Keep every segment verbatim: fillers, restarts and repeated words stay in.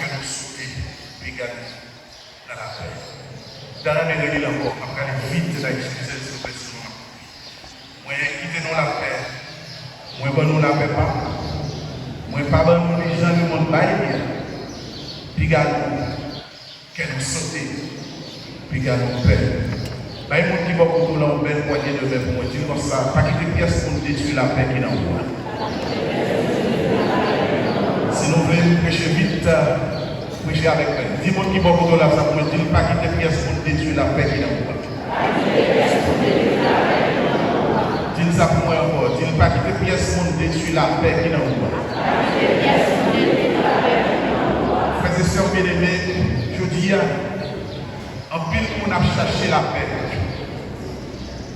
Piga nou sote, piga nou nan lapè. M ta renmen reli l ankò, m ap rele vit, n a eskize l silvouplè si nou ap kouri. Mwen kite nou lapè. Mwen ban nou lapè pa m. Mwen pa ban nou li jan lemonn bay li a. Piga nou, kè nou sote, piga nou pè. Bay moun ki bò kote w la yon bèl pwanye de men pou mwen. Di l konsa, pa kite pyès moun detwi lapè ki nan ou a. Si nou vle preche vit, preche avèk mwen. Di moun ki bò kote w la sa pou mwen. Di l pa kite pyès moun detwi lapè ki nan ou a. Di l sa pou mwen ankò. Di l pa kite pyès moun detwi lapè ki nan ou a. Frè e sè m byeneme, jodi a, anpil moun ap chache lapè.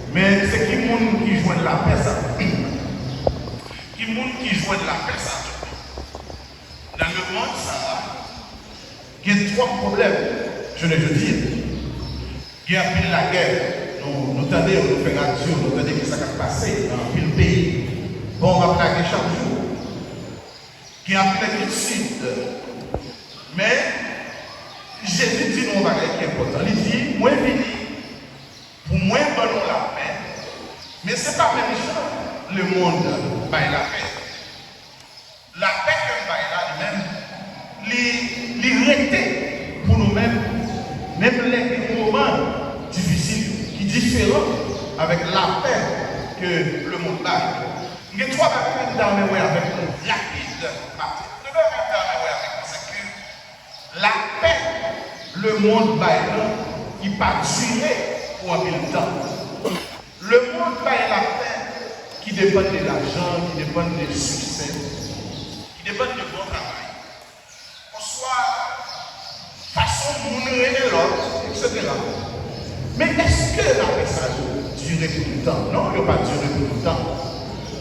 Men se ki moun ki jwenn lapè sa? Ki moun ki jwenn lapè sa tou? Nan lemonn sa a, gen twòp pwoblèm, jounen jodi a. Gen anpil lagè, nou, nou tande yo, nou fè radyo, nou tande kisa k ap pase nan anpil peyi. Bonm ap lage chak jou. Gen anpil enkyetid. Men, Jezi di nou yon bagay ki enpòtan. Li di, mwen vini pou mwen ban nou lapè, men se pa menm jan lemonn bay lapè. Lapè ke m bay la, li menm, li, li rete pou nou menm, menm lè gen moman difisil yo, ki diferan avèk lapè ke lemonn bay. M gen twa bagay ke m ta renmen wè avèk nou rapid maten. Premye bagay ke m ta renmen wè avèk nou, se ke lapè lemonn bay la, li pa dire pou anpil tan. Lemonn bay lapè ki depann de lajan, ki depann de siksè, ki depann de bon travay, oswa fason moun renmen lòt, etsetera. Men èske lapè sa yo dire pou tout tan? Non, yo pa dire pou tout tan.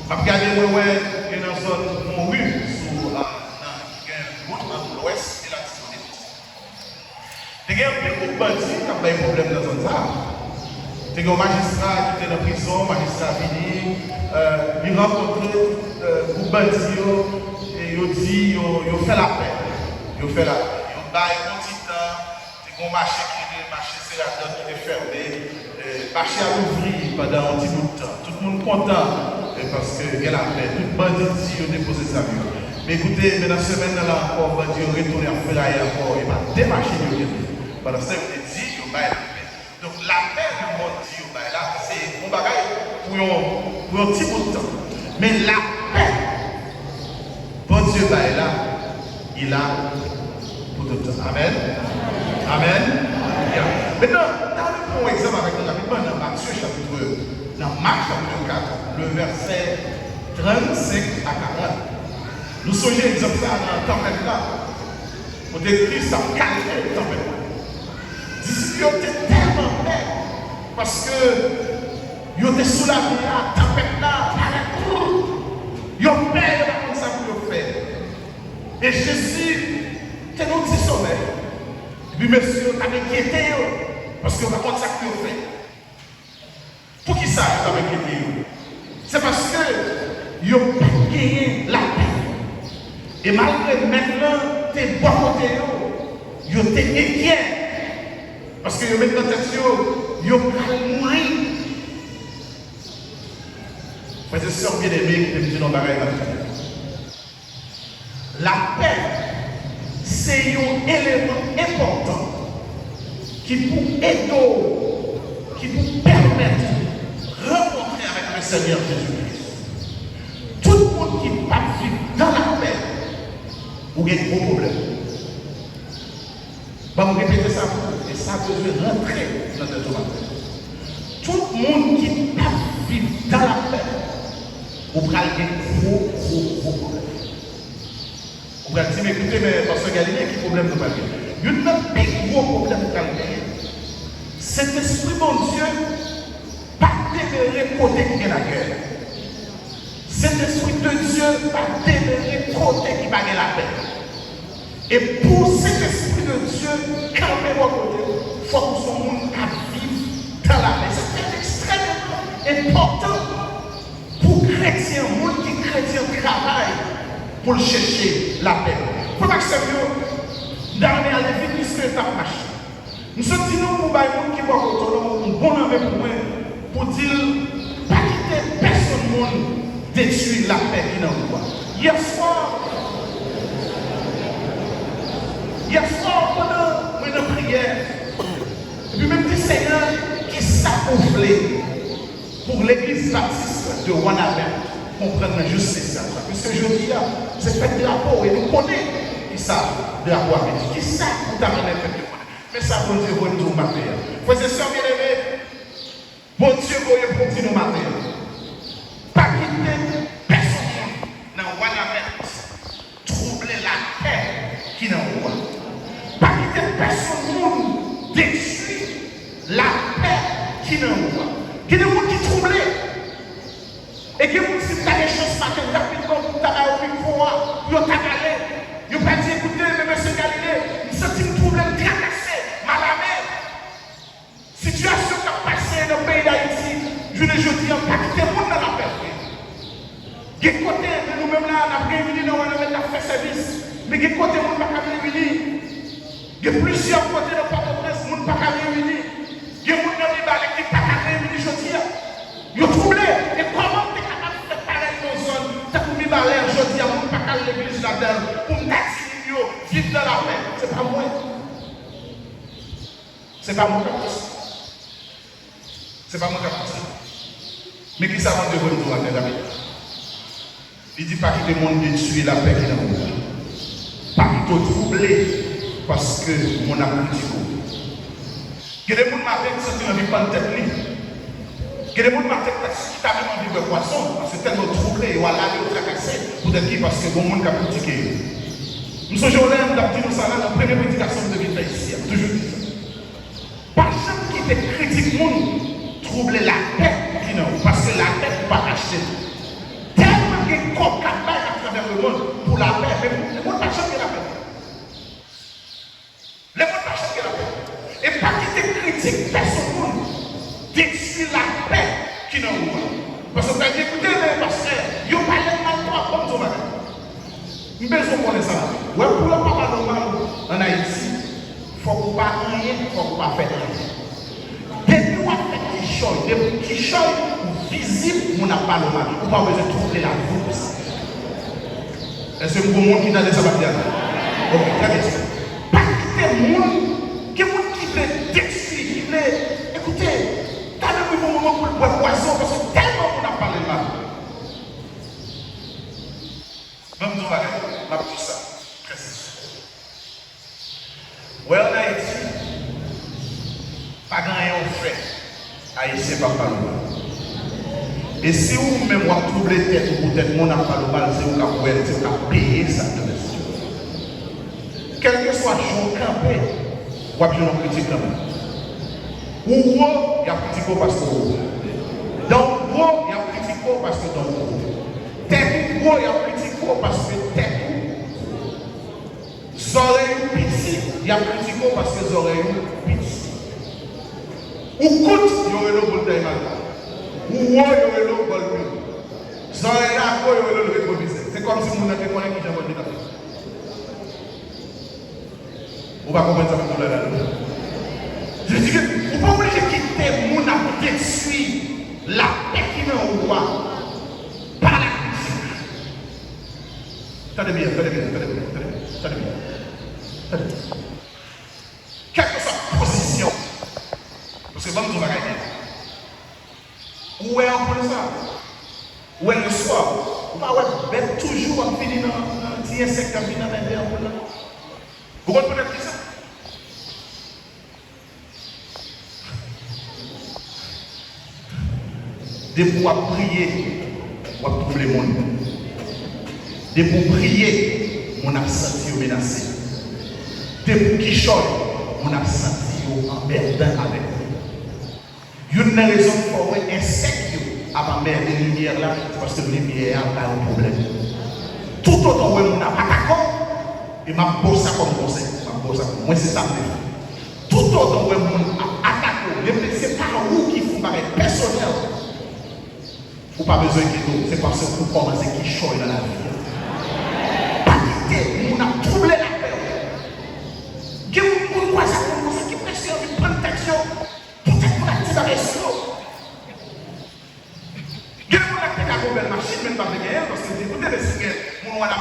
M ap gade, mwen wè, gen nan zòn Monwi, sou, a, nan, ki gen wout ant Lwès e Latibonit. Te gen anpil gwoup bandi k ap bay pwoblèm nan zòn sa a. Te gen yon majistra ki te nan prizon, majistra vini, e, li rankontre, e, gwoup bandi yo, e yo di yo, yo fè lapè. Yo fè lapè. Yo bay yon ti tan, te gen yon mache ki rele mache Seradòn ki te fèmen, e, mache a louvri pandan yon ti bout tan. Tout moun kontan, e, paske gen lapè. Tout bandi di yo depoze zam yo. Men koute, men nan semèn nan la ankò, bandi yo retounen ap feraye ankò, e pa de machin yo kenbe. Pandan se tan yo te di yo bay lapè. Donk, lapè lemonn di yo bay la, se yon bagay pou yon, pou yon ti bout tan. Men lapè Bondye bay la, li la pou tout tan. Amèn. Amèn. Ya. Mentnan, n a pran yon egzanp avèk nou rapidman nan Matye chapit, nan Mak chapit kat, le vèsè trannsenk a karant. Nou sonje egzanp sa a nan tanpèt la, kote Kris ap kalme tanpèt la. Disip yo te tèlman pè, paske yo te sou lamè a, tanpèt la parèt, yo pè, yo pa konn sa pou yo fè. E Jezi te nan ti somèy. Epi mesye yo t ap enkyete yo, paske yo pa konn sa pou yo fè. Poukisa yo t ap enkyete yo? Se paske yo pa t genyen lapè. E malgre mèt lan te bò kote yo, yo te enkyè. Paske yo met nan tèt yo, yo pral mouri. Frè e sè m byeneme, kite m di nou yon bagay maten. Lapè se yon eleman enpòtan ki pou ede w, ki pou pèmèt ou rankontre avèk le Seigneur Jésus-Christ. Tout moun ki p ap viv dan lapè, ou gen gwo pwoblèm. Ban m repete sa pou ou, e sa bezwen rantre nan tèt ou maten. Tout moun ki p ap viv dan lapè, ou pral gen gwo, gwo, gwo pwoblèm. Ou pral di, men koute, men pastè Galilien, ki pwoblèm nou pral gen? Youn nan pi gwo pwoblèm ou pral genyen, Sentespri Bondye pa demere kote ki gen lagè. Sentespri de Dye pa demere kote ki pa gen lapè. E pou Sentespri de Dye kanpe bò kote w, fòk ou se yon moun k ap viv dan lapè. Sa fè l ekstrèmeman enpòtan pou kretyen, moun ki kretyen, travay pou l chèche lapè. Frè m ak sè m yo, Dame al vit piske l t ap mache. M sot di non pou bay moun ki bò kote w lan yon bon lanmen pou mwen, pou di l pa kite pèsonn moun detwi lapè ki nan ou a. Yèswa, yèswa pandan mwen nan priyè, epi m di, Senyè, kisa ou vle pou legliz batis de Wanament konprann nan jis se sa? Piske jodi a, se fèt drapo, e nou konnen kisa drapo a vle di. Kisa ou ta renmen pèp yo konnen? Men sa Bondye voye m di w maten an. Frè e sè byeneme, Bondye voye pou m di nou maten an. Pa kite pèsonn moun nan Wanament twouble lapè ki nan ou a. Pa kite pèsonn moun detwi lapè ki nan ou a. Gen de moun ki twouble. E gen moun, si m ta gen chans maten rapidman pou m ta ba yo mikwo a, pou yo ta pale, yo pa di, "Ekoute, men mesye Galile, m santi m twouble, m trakase, m alame." Sitiyasyon k ap pase nan peyi Dayiti jounen jodi a pa kite moun nan lapè vre. Gen kote, men nou menm la, n ap reyini nan Wanament, n ap fè sèvis. Men gen kote moun pa ka reyini. Gen plizyè kote nan Pòtoprens, moun pa ka reyini. Gen moun nan Mibalè ki pa ka reyini jodi a. Yo twouble. E kòman m te kapab fè parèy nan yon zòn tankou Mibalè a jodi a, moun pa ka al legliz ladan l, pou m ta di moun yo viv nan lapè? Se pa mwen. Se pa mwen k ap di sa. Se pa mwen k ap di sa. Men kisa Bondye voye m di w maten, David? Li di, "Pa kite moun detwi lapè ki nan ou a. Pa kite w twouble paske moun ap kritike w." Gen de moun maten ki santi l anvi pann tèt li. Gen de moun maten ki ta, ki ta menm anvi bwè pwason, paske tèlman yo twouble, yo alame, yo trakase. Poutèt ki? Paske gon moun k ap kritike yo. M sonje yon lè, m t ap di nou sa la nan premye predikasyon m te vin fè isi a. M toujou di sa. Pa janm kite kritik moun twouble lapè ki nan ou, paske lapè ou pa achte l. Tèlman gen kòb k ap bay atravè lemonn pou lapè, men lemonn pa janm gen lapè. Lemonn pa janm gen lapè. E pa kite kritik pèsonn moun detwi lapè ki nan ou a. Paske w ta di, "Ekoute, men pastè, yo pale m mal twòp, ban m di w yon bagay." M bezwen w konnen sa. Wè, pou lapè pa nòmal ann Ayiti, fòk ou pa anyen, fòk ou pa fè anyen. Depi w ap fè kichòy, depi w kichòy, ou vizib, moun ap pale w mal. Ou pa bezwen twouble lavi w pou sa. Èske m gon moun ki tande sa m ap di a la? Oke, trè byen. Pa kite moun, gen moun ki vle detwi, ki vle, ekoute, ta menm rive yon moman pou l bwè pwazon, paske tèlman moun ap pale l mal. Ban m di w yon bagay, m ap di w sa, frè e sè. Wè, ann Ayiti, pa gen anyen w fè, Ayisyen p ap pale w mal. E si ou menm w ap twouble tèt ou poutèt moun ap pale w mal, se ou k ap wè l, se ou k ap peye sa k nan mèsi. Kèlkeswa jan w kanpe, w ap jwenn yon kritik kanmenm. Ou wo, y ap kritike w paske w wo. Dan w gwo, y ap kritike w paske dan w gwo. Tèt ou gwo, y ap kritike w paske tèt ou gwo. Zòrèy ou piti, y ap kritike w paske zòrèy ou piti. Ou kout, yo rele w Boul Daymalka. Ou wo, yo rele w Gòl Piro. Zòrèy la gwo, yo rele w retwovizè. Se kòmsi moun nan te konnen kijan Bondye t ap fè. Ou pa konprann sa m ap di w la, la, non? Jezi, ou pa oblije kite moun ap detwi lapè ki nan ou a pa lakritik. Tande byen, tande byen, tande byen, tande byen, tande byen. Tande byen. Kèlkeswa pozisyon. Paske ban m di w bagay byen. Ou wè anpoul sa? Ou wè leswa? Ou pa wè bèt toujou ap vini nan, nan ti ensèk k ap vin anmède anpoul la? Ou konn poutèt kisa? Depi w ap priye, w ap twouble moun. Depi w priye, moun ap santi yo menase. Depi w kichòy, moun ap santi yo anmèdan avèk ou. Youn nan rezon k fè w wè ensèk yo ap anmède limyè la, se paske limyè a ba yo pwoblèm. Toutotan w wè moun ap atake w, e m ap ba w sa kòm konsèy, m ap ba w sa kòm, mwen se sa m te fè. Toutotan w wè moun ap atake w, menm lè se pa ou ki fè yon bagay pèsonèl, ou pa bezwen enkyete w, se paske ou kòmanse kichòy nan lavi a. Pa kite moun ap twouble lapè w.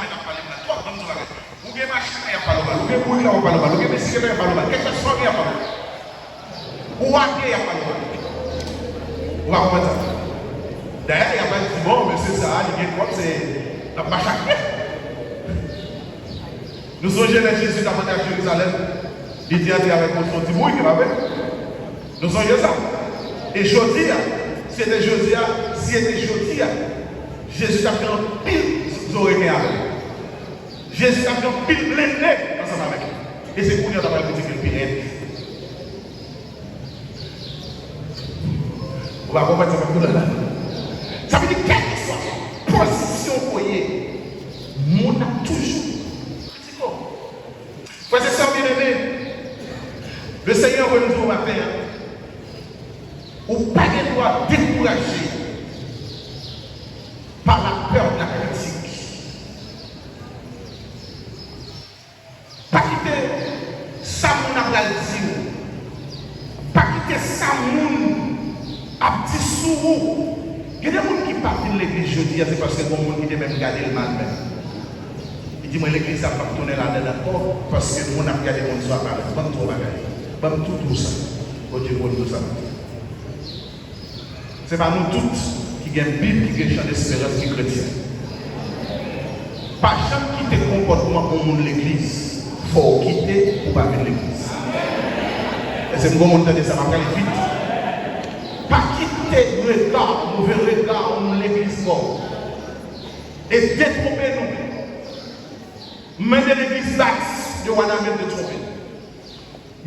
Y ap pale mal twòp, ban m di w bagay. Ou gen machin la, y ap pale w mal. Ou gen bourik la, y ap pale w mal. Ou gen bisiklèt la, y ap pale w mal. Kèlkeswa w gen, y ap pale w mal. Ou ate, y ap pale w mal. Ou pa konprann sa? Dayè, y ap di, bon, mesye sa a, li gen kòb, se, l ap mache ak pye. Nou sonje lè Jezi t ap antre ak Jerizalèm, li te antre avèk yon, yon ti bourik, e pa vre? Nou sonje sa? E jodi a, si se te jodi a, si se te jodi a, Jezi t ap gen anpil zoreken avè l. Jezi t ap gen anpil blende ansanm avèk li. E se kounye a w ta pral kritike l pi rèd. Ou pa konprann sa m ap di w la? Sa vle di, kèlkeswa pozisyon w ye, moun ap toujou kritike w. Frè e sè byeneme, Lesenyè vle m di w maten an, ou pa gen dwa dekouraje pa lapè de la kritik. Pa kite sa moun ap pral di w, pa kite sa moun ap di sou ou. Gen de moun ki pa vin legliz jodi a, se paske gen moun ki te menm gade l mal menm. Li di, mwen, legliz sa, m p ap tounen ladan l ankò, paske moun ap gade moun sou aparans. Ban m di w yon bagay. Ban m tou di w sa. Bondye pou nou sa. Se pa nou tout ki gen Bib, ki gen chan desperans, ki kretyen. Pa janm kite konpòtman yon moun legliz fè w kite pou w pa vin legliz. Èske m gen moun tande sa? M ap prale vit. Pa kite rega, move rega yon moun legliz fè w. E detwonpe nou. Mande legliz Batis de Wanament detwonpe nou.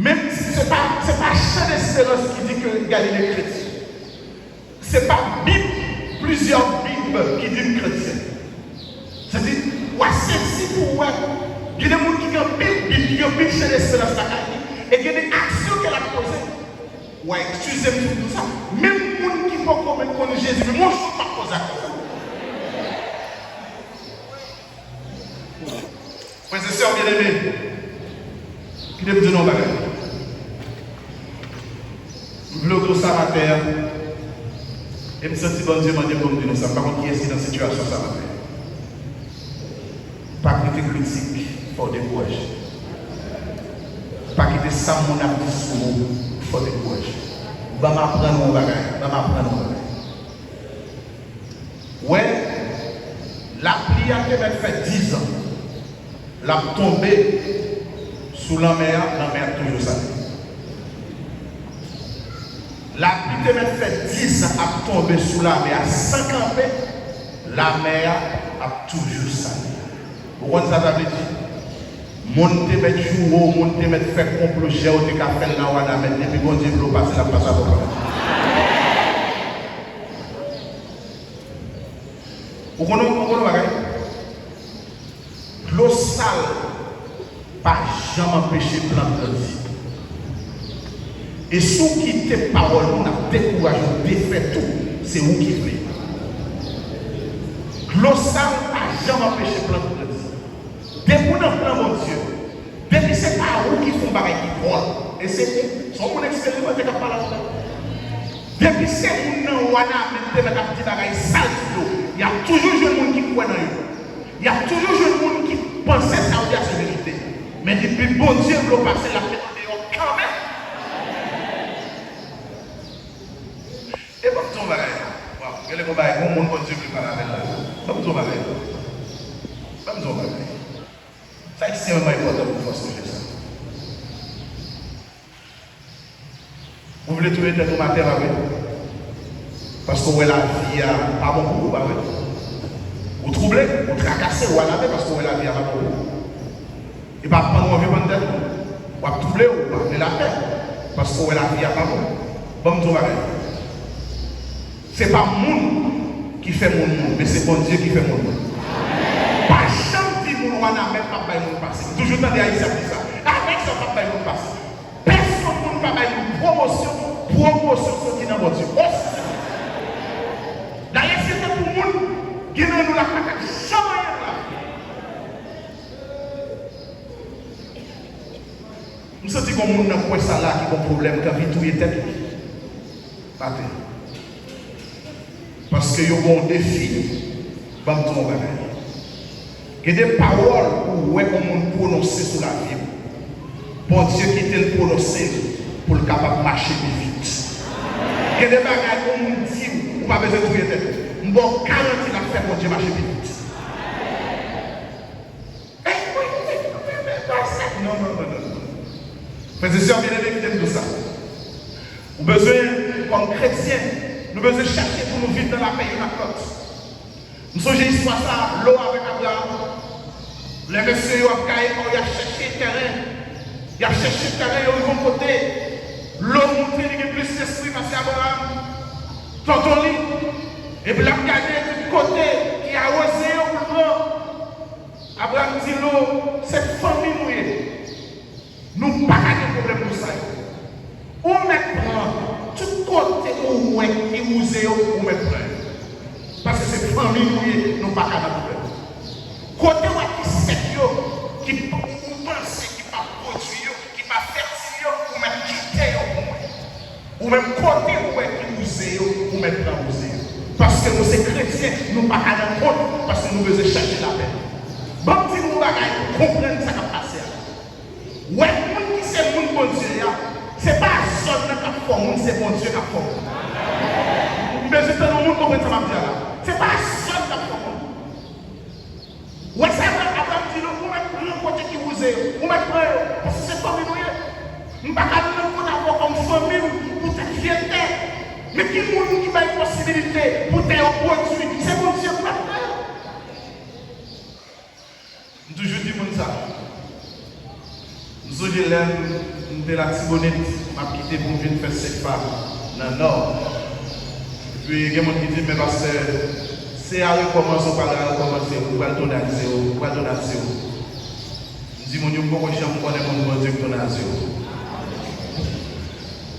Menm si se pa, se pa chan desperans ki di ke Galile kretyen. Se pa Bib, plizyè Bib ki di n kretyen. Sa di, w a sezi pou w wè, gen de moun ki gen anpil Bib, ki gen anpil chan desperans lakay li, e gen de aksyon ke l ap poze. W a eskize m si m di w sa, menm moun ki poko menm konn Jezi, menm yon jou pa poze aksyon. Frè e sè byeneme, kite m di nou yon bagay. M vle w di w sa maten an, e m santi Bondye mande m pou m di nou sa. M pa konn kiyès ki nan sitiyasyon sa maten an. Pa kite kritik fè w dekouraje. Pa kite sa moun ap di sou ou fè w dekouraje. Ban m aprann ou yon bagay. Ban m aprann ou yon bagay. Wè, lapli a te mèt fè dizan l ap tonbe sou lanmè a, lanmè a ap toujou sale. Lapli te mèt fè dizan ap tonbe sou lanmè a san kanpe, lanmè a ap toujou sale. Ou konn sa sa vle di? Moun te mèt joure w, moun te mèt fè konplo, jan w te ka fè l nan Wanament, depi Bondye vle w pase, l ap pase avè w kanmenm. Ou konnen, ou konnen yon bagay? Dlo sal pa janm anpeche plant grandi. E si w kite pawòl moun ap dekouraje w, defèt ou, se ou ki vle. Dlo sal pa janm anpeche plant grandi. Depi w nan plan Bondye, depi se pa ou ki fè yon bagay ki vòl, e se, se yon moun eksperimante k ap pale avè w la. Depi se moun nan Wanament te mèt ap di bagay sal sou yo, y ap toujou jwenn moun ki kwè nan yo. Y ap toujou jwenn moun ki panse sa w di a se verite. Men depi Bondye vle w pase, l ap mete w deyò kanmenm. E ban m di w yon bagay. Waw, gen lè gon bagay, gon moun Bondye vle pale avè l la. Ban m di w yon bagay. Ban m di w yon bagay. Sa ekstrèmman enpòtan pou w fè sonje sa. Ou vle touye tèt ou maten, pa vre? Paske w wè lavi a pa bon pou ou, pa vre? Ou twouble, ou trakase, ou anave paske w wè lavi a pa bon pou ou. E pa pann ou anvi pann tèt ou. W ap twouble, ou pa vle lapè. Paske w wè lavi a pa bon. Ban m di w yon bagay. Se pa moun ki fè moun moun, men se Bondye ki fè moun moun. Pa janm di moun Wanament p ap bay moun pase. M toujou tande Ayisyen ap di sa. Avèk sa, p ap bay moun pase. Pèsonn moun pa bay moun pwomosyon, pwomosyon soti nan Bondye. Osi, dayè, si se te pou moun, gen nan nou la pa t ap janm anyen nan lavi. M santi gon moun nan kwen sa la ki gon pwoblèm, k anvi touye tèt li maten. Paske yo ba w defi, ban m di w yon bagay. Gen de pawòl ou wè yon moun pwononse sou lavi w, Bondye kite l pwononse l pou l kapab mache pi vit. Gen de bagay yon moun di w, ou pa bezwen touye tèt ou. M ba w garanti l ap fè Bondye mache pi vit. Ey, ey, ey, ey, ey, ey, non, non, non, non. Frè e sè byeneme, kite m di w sa. Ou bezwen, kòm kretyen, nou bezwen chache pou nou viv nan lapè youn ak lòt. M sonje istwa sa, Lo avèk Abraram. Lè mesye yo ap gaye kò yo, y ap chèche tèren. Y ap chèche tèren, yo rive yon kote. Lo montre li gen plis lespri pase Abraram, tonton li. Epi l ap gade tout kote ki awoze yo pou l pran. Abraram di Lo, se fanmi nou ye. Nou pa ka gen pwoblèm pou sa yo. Ou mèt pran tout kote ou wè ki wouze yo, ou mèt pran yo. Paske se fanmi nou ye, nou pa ka nan pwoblèm. Kote w wè ki sèk yo, ki p-, ou panse ki p ap pwodui yo, ki pa fètil yo, ou mèt kite yo pou mwen. Ou menm kote ou wè ki wouze yo, ou mèt pran wouze yo. Paske nou se kretyen, nou pa ka nan kont, paske nou bezwen chache lapè. Ban m di nou yon bagay pou konprann sa k ap pase a. Wè moun ki se moun Bondye a, se pa zòn nan k ap fè w moun, se Bondye k ap fè w moun. M bezwen tann yon moun konprann sa m ap di a la. Se pa zòn k ap fè w moun. Wè sa Abraram di nou, ou mèt pran kote ki wouze yo, ou mèt pran yo, paske se fanmi nou ye. M pa ka nan kont avè w kòm fanmi m poutèt vye tè. Men ki moun ki bay posibilite pou tè yo pwodui? Se Bondye pou l ap pran yo. M toujou di moun sa. M sonje lè m, m te Latibonit, m ap kite pou m vin fè sepa nan Nò. Epi gen moun ki di m, men pastè, se a rekòmanse, ou pral rekòmanse, ou pral tounen ak zewo, ou pral tounen ak zewo. M di moun yo, m poko janm konnen moun Bondye k tounen ak zewo.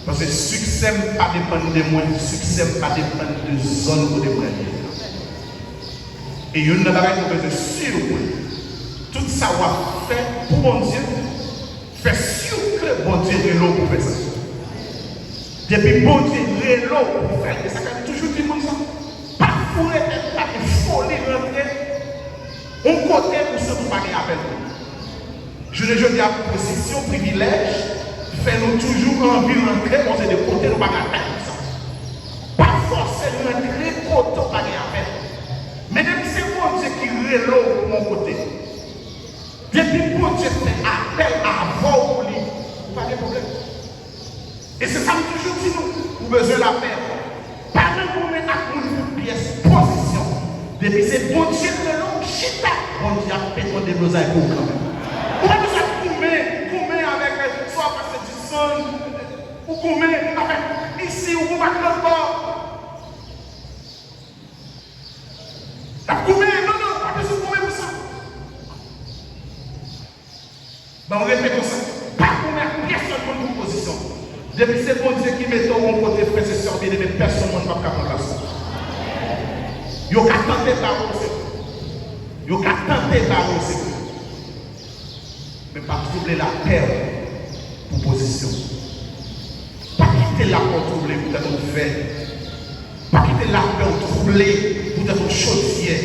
Paske siksè m pa depann de mwen, siksè m pa depann de zòn kote mwen ye. E youn nan bagay nou bezwen si pou li, tout sa w ap fè pou Bondye, fè si ke Bondye rele w pou fè sa. Depi Bondye rele w pou fè l, e sa k fè m toujou di moun sa, pa foure tèt ou nan foli rantre yon kote ou santi w pa gen apèl pou li. Jounen jodi a, pozisyon, privilèj fè nou toujou anvi rantre yon seri de kote nou pa gen apèl pou sa. Pa fòse rantre kote w pa gen apèl. Men depi se Bondye ki rele w pou yon kote, depi Bondye fè apèl avè w pou li, ou pa gen pwoblèm. E se sa m toujou di nou, ou bezwen lapè. Pa nan goumen ak moun pou pyès pozisyon. Depi se Bondye k rele w, chita, Bondye ap pete yon deblozay pou ou kanmenm. Ou pa bezwen ap goumen, goumen avèk, eh, swa pastè Didson, ou goumen avèk isi, ou goumen ak lòt bò. N ap goumen, non, non, pa bezwen goumen pou sa. Ban m repete w sa. Pa goumen ak pèsonn moun pou pozisyon. Depi se Bondye ki mete w yon kote, frè e sè byeneme, pèsonn moun p ap ka pran plas ou. Yo ka tante ba w konsèy. Yo ka tante ba w konsèy. Men pa twouble lapè w pou pozisyon. Pa kite lapè w twouble poutèt yon vè. Pa kite lapè w twouble poutèt yon chodyè.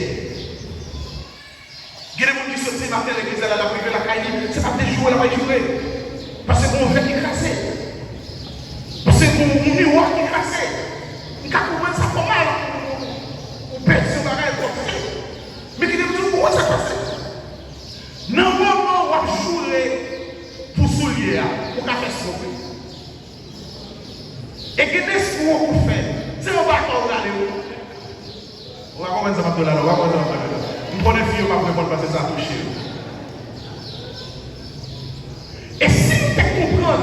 Gen de moun ki soti maten legliz la, l ap rive lakay li, se pa de joure l ap joure. Paske gon vè ki kraze. Paske gon, gon miwa ki kraze. M ka konprann sa fè w mal. Ou pèdi yon bagay, ou pèdi. Men kite m di w, ou konn sa k pase. Nan moman w ap joure pou soulye a, ou ka fè swòp wi. E gen de swòp ou fè, se yon bagay ou rale wi. Ou pa konprann sa m ap di w la non, ou pa konprann sa m ap di w la. M konnen fi yo p ap reponn paske sa touche yo. E si nou te konprann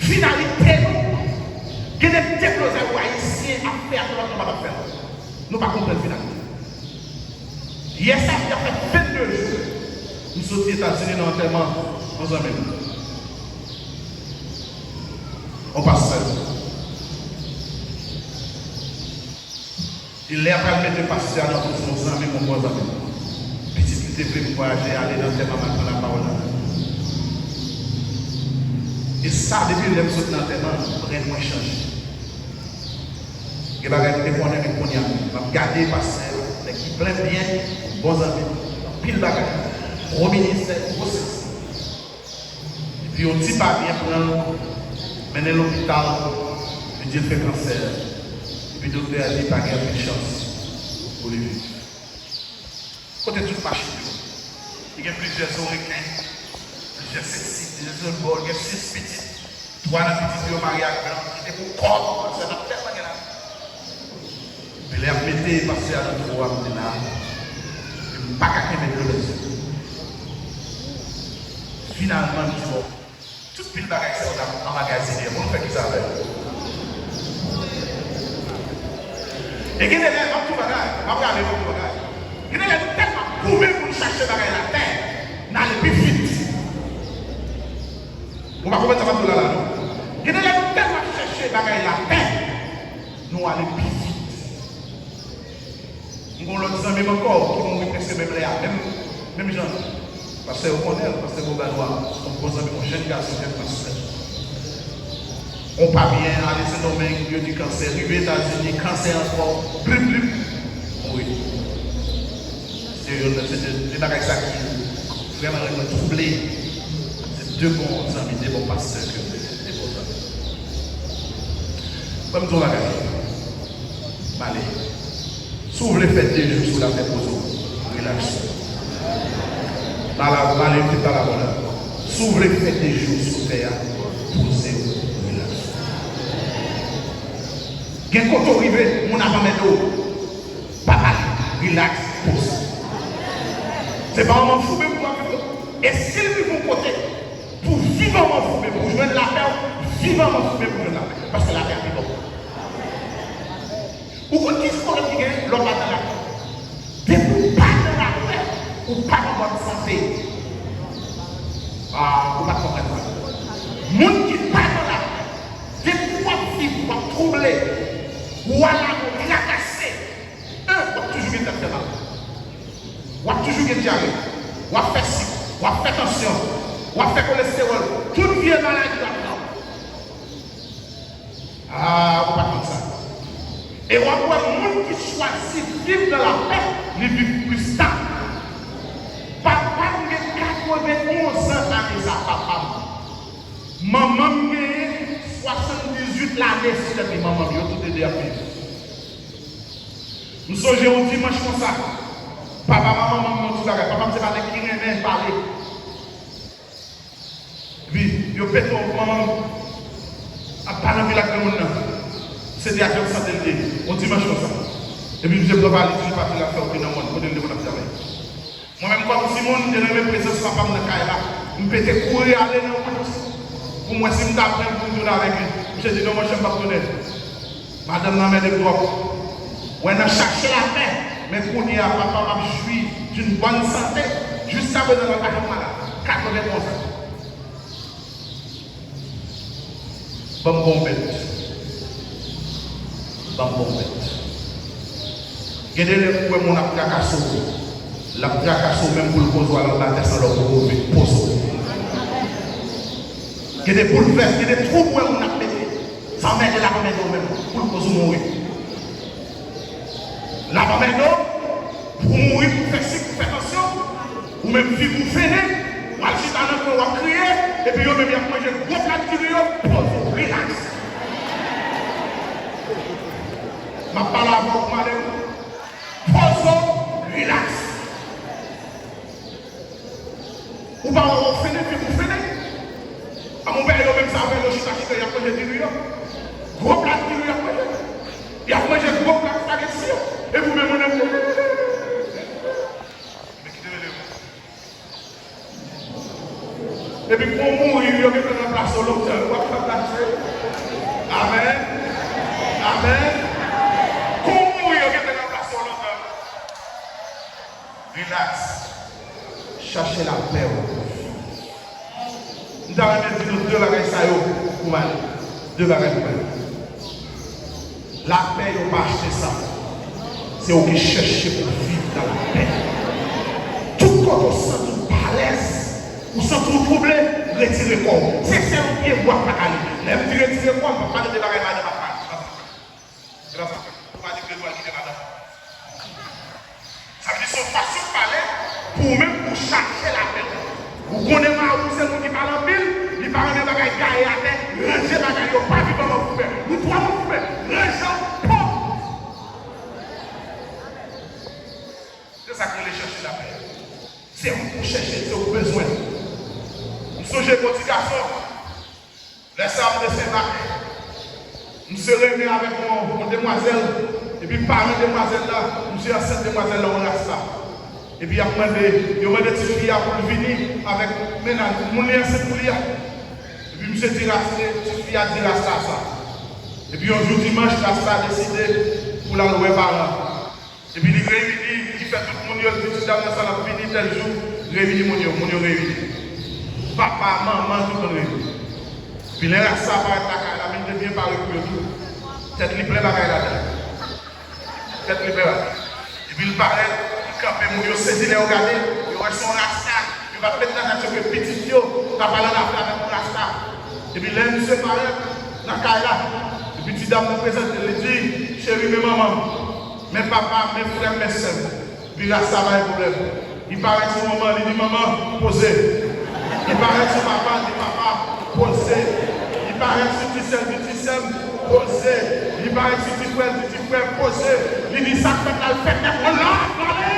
finalite nou, gen de deblozay ou Ayisyen ap fè ak lòt nou pa t ap fè l. Nou pa konprann finalite. Yè samdi ap fè vennde jou, m soti Etazini nan antèman yon zanmi m. Yon pastè. E lè y ap al mete pastè a nan pozisyon, yon zanmi m, yon bon zanmi m. Pitit li te vle m vwayaje ale nan antèman m al pran lapawòl avè l. E sa, depi lè m sot nan antèman, rèn mwen chanje. Gen bagay m te konnen, men kounye a, m ap gade pastè yo, nèg ki Plen byen, bon zanmi, anpil bagay, gwo ministè, gwo sesi. Epi yon ti pa byen pran l, mennen l lopital, li di l fè kansè. Epi doktè a di pa gen anpil chans pou li viv. Kote tout machin yo? Li gen plizyè zo reken, plizyè sesi, plizyè zo bò, li gen sis pitit. Twa nan pitit yo marye ak blan, ki te pou kòb, pastè t ap tèlman gen lajan. Epi lè y ap mete pastè a nan twò a, m te la, m pa ka kenbe dlo nan zye m. Finalman, m di, bon, tout pil bagay sa yo t ap anmagazine, bon, nou fè kisa avè yo? E gen de lè, m ap di w bagay, m ap rale, m ap di w bagay. Gen de lè, nou tèlman goumen pou n chache bagay latè, n ale pi vit. Ou pa konprann sa m ap di w la, la, non. Gen de lè, nou tèlman ap chèche bagay latè, nou ale pi vit. M gen yon lòt zanmi m ankò ki mouri prèske menm lè a, menm, menm jan. Pastè yo konnen l, pastè Bobanwa, se yon bon zanmi m, yon jèn gason, jèn pastè. Yon pa byen ale Sendomeng, yo di kansè, rive Etazini, kansè ankò, blip, blip, mouri. Se youn nan, se de, de bagay sa ki vrèman rann mwen twouble. Se de bon zanmi, de bon pastè ke m te, de bon zanmi. Ban m di w yon bagay. M ale. Si w vle fè de jou sou latè, poze w, rilaks. M ale, m ale, m vin pale avè w la. Si w vle fè de jou sou tè a, poze w, rilaks. Gen kote w rive, moun ap anmède w. Pa pale, rilaks, poze. Se pa yon manm foube pou w ap viv, non. E si l rive yon kote, pou viv an manm foube, pou jwenn lapè, w viv an manm foube pou jwenn lapè. Paske lapè a pi bon. Ou konn ki pwoblèm ki gen lè w pa nan lapè? Depi w pa nan lapè, ou pa nan bòn sante. Ah, ou pa t konprann sa. Moun ki pa nan lapè, depi w ap viv, w ap twouble, ou al lago, trakase, en, w ap toujou gen tèt fè mal. W ap toujou gen dyare. W ap fè sik, w ap fè tansyon, w ap fè kolestewòl. Tout vye maladi w ap pran. Ah, ou pa t konn sa. E w ap wè moun ki chwazi viv nan lapè, li viv plis ta. Papa m gen katrevenonz an ane sa, papa m. Manman m genyen swasanndizuit lane sou tèt li, manman m, yo tou de de ap viv. M sonje yon dimanch konsa, papa m a manman m yon ti bagay. Papa m se pa nèg ki renmen pale. Epi, yo pete w, manman m ap pale anpil ak granmoun nan. Se te ak yon sante l te ye, yon dimanch konsa. Epi, misye pran valiz li, pati l ap fè wout li nan mòn, kote l te konn ap travay. Mwen menm, kòm timoun, m te renmen prezans papa m nan kay la. M pete kouri ale nan wout pou m wè si m ta pran l pou m tounen avèk li. Misye di, "Non, monchè, m p ap tounen." Madanm nan anmède m twòp. Wè nan chache lapè, men kounye a, papa m ap jwi d'une bonne santé. Jiskaprezan, l pa janm malad. Katrevenonz an. Ban m gon bèt. Ban m gon bèt. Gen de lè pou w wè moun ap trakase w, l ap trakase w menm pou l poze w al anba tè san lè w poko rive poze w. Gen de boulvès, gen de twoub ou wè moun ap mete. Sa anmède l ap anmède w menm pou l koz ou mouri. L ap anmède w pou w mouri, pou w fè sik, pou w fè tansyon. Ou menm figi w fennen, w al chita nan kwen w ap kriye, epi yo menm y ap manje gwo plat diri yo, poze w, rilaks. M ap pale avè w, madanm. Poze w, rilaks. Ou pa wè w fennen, figi w fennen. A mon pè yo menm sa fè yo chita chita, y ap manje diri yo. Gwo plat diri y ap manje. Y ap manje gwo plat espageti yo. Epi ou menm ou nan. Men kite rele m. Epi kou w mouri, yo gentan ranplase w lontan. W ap fè pase. Amèn. Amèn. Kou w mouri, yo gentan ranplase w lontan. Rilaks. Chache lapè w. M ta renmen di nou de bagay sa yo pou m ale. De bagay pou m ale. Lapè, yo pa achte sa. Se ou ki chèche pou viv nan lapè. Tout kote w santi w pa alèz, ou santi w twouble, retire kò w. Se sèl yon pye bwa k pa ka leve. Lè m di retire kò w, m p ap pale de bagay madanm ap pale. Se pa sa. Ou pa di ke nou al kite madanm. Ou konnen mari w se moun ki pale anpil, li pa renmen bagay gaye atè, ranje bagay yo, pa viv an manfouben. Nou twò manfouben, ranje w, pòp! Se sa k rele chèche lapè. Se ou pou chèche, se ou bezwen. M sonje yon ti gason, lè sa a m te Senmak, misye renmen avèk yon, yon demwazèl, epi paran demwazèl la, misye ansent demwazèl la yon rasta. Epi y ap mande, yo mande tifi a pou l vini avèk mennaj, moun li ansent pou li a. Epi misye di rasta, tifi a di rasta sa. Epi yon jou dimanch, rasta deside pou l al wè paran. Epi li reyini, li fè tout moun yo, li di ti dam nan sa l ap vini tèl jou, reyini moun yo, moun yo reyini. Papa, manman, tout moun reyini. Epi lè rasta parèt lakay la, men li te byen pare pou yo tou. Tèt li plen bagay ladan. Tèt li plen bagay. Epi l parèt, li kanpe, moun yo sezi lè yo gade, yo wè se yon rasta. Yo pa t met nan tèt yo ke pitit yo t ap al ann afè avèk yon rasta. Epi lè misye parèt nan kay la, epi ti dam nan prezante l, li di, cheri, men manman m, men papa m, men frè m, men sè m. Epi rasta pa gen pwoblèm. Li parèt sou manman, li di, manman, poze. Li parèt sou papa, li di, papa, poze. Li parèt sou ti sè, li di, ti sè m, poze. Li parèt sou ti frè, li di, ti frè m, poze. Li di, sa k fèt la, l fèt nèt, on lòt, pale!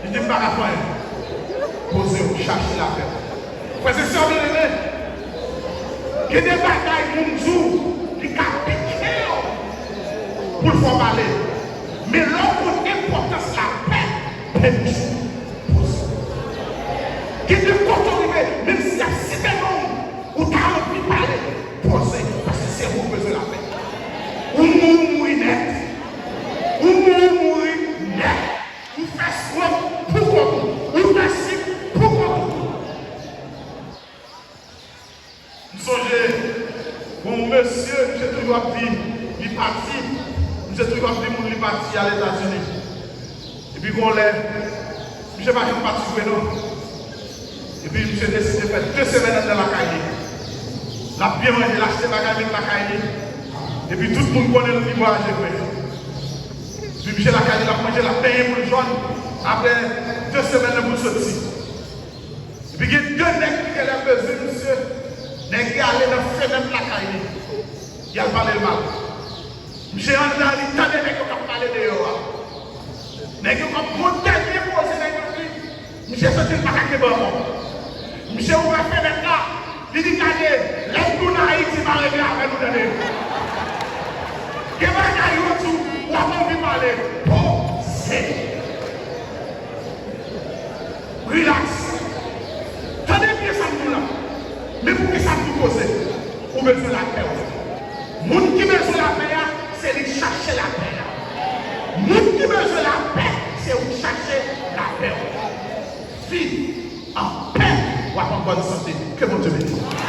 Li di, m pa ka fè anyen. Poze w, chache lapè. Frè e sè byeneme, gen de bagay moun di w, li ka pike w pou l fè w pale. Men lè w konn enpòtans lapè, pè bouch ou, poze w. Gen de kote w rive, menm si y ap site non w, ou ta anvi pale, poze, paske se ou k bezwen lapè. Ou mouri, ou mouri nèt. Ou mouri, ou mouri nèt. Ou fè stroke pou kont ou. Ou fè sik pou kont ou. M sonje, gon mesye, misye toujou ap di, li pati. Misye toujou ap di moun li pati al Etazini. Epi gon lè, misye pa janm pati vre non. Epi misye deside fè de semèn anndan lakay li. L ap byen manje, l achte bagay met lakay li. Epi tout moun konnen l, li vwayaje vre. Epi misye lakay li, l ap manje, l ap benyen pou l jòn. Apre de semèn nan pou l soti. Epi gen de nèg ki genlè bezwen misye. Nèg yo ale nan fenèt lakay li. Y al pale l mal. Misye anndan, li tande nèg yo k ap pale deyò a. Nèg yo k ap pran dènye poze nèg yo di. Misye santi l pa ka kenbe ankò. Misye ouvè fenèt la, li di, gade, lè m tounen Ayiti, m a regle avè nou, tande. Gen bagay yo di w, w ap anvi pale. Poze. Rilaks. Tande byen sa m di w la. Men poukisa m di w poze? Ou bezwen lapè w. Moun ki bezwen lapè a, se li k chache lapè a. Moun ki bezwen lapè, se ou k chache lapè w. Viv an pè, w ap an bòn sante. Ke Bondye beni w.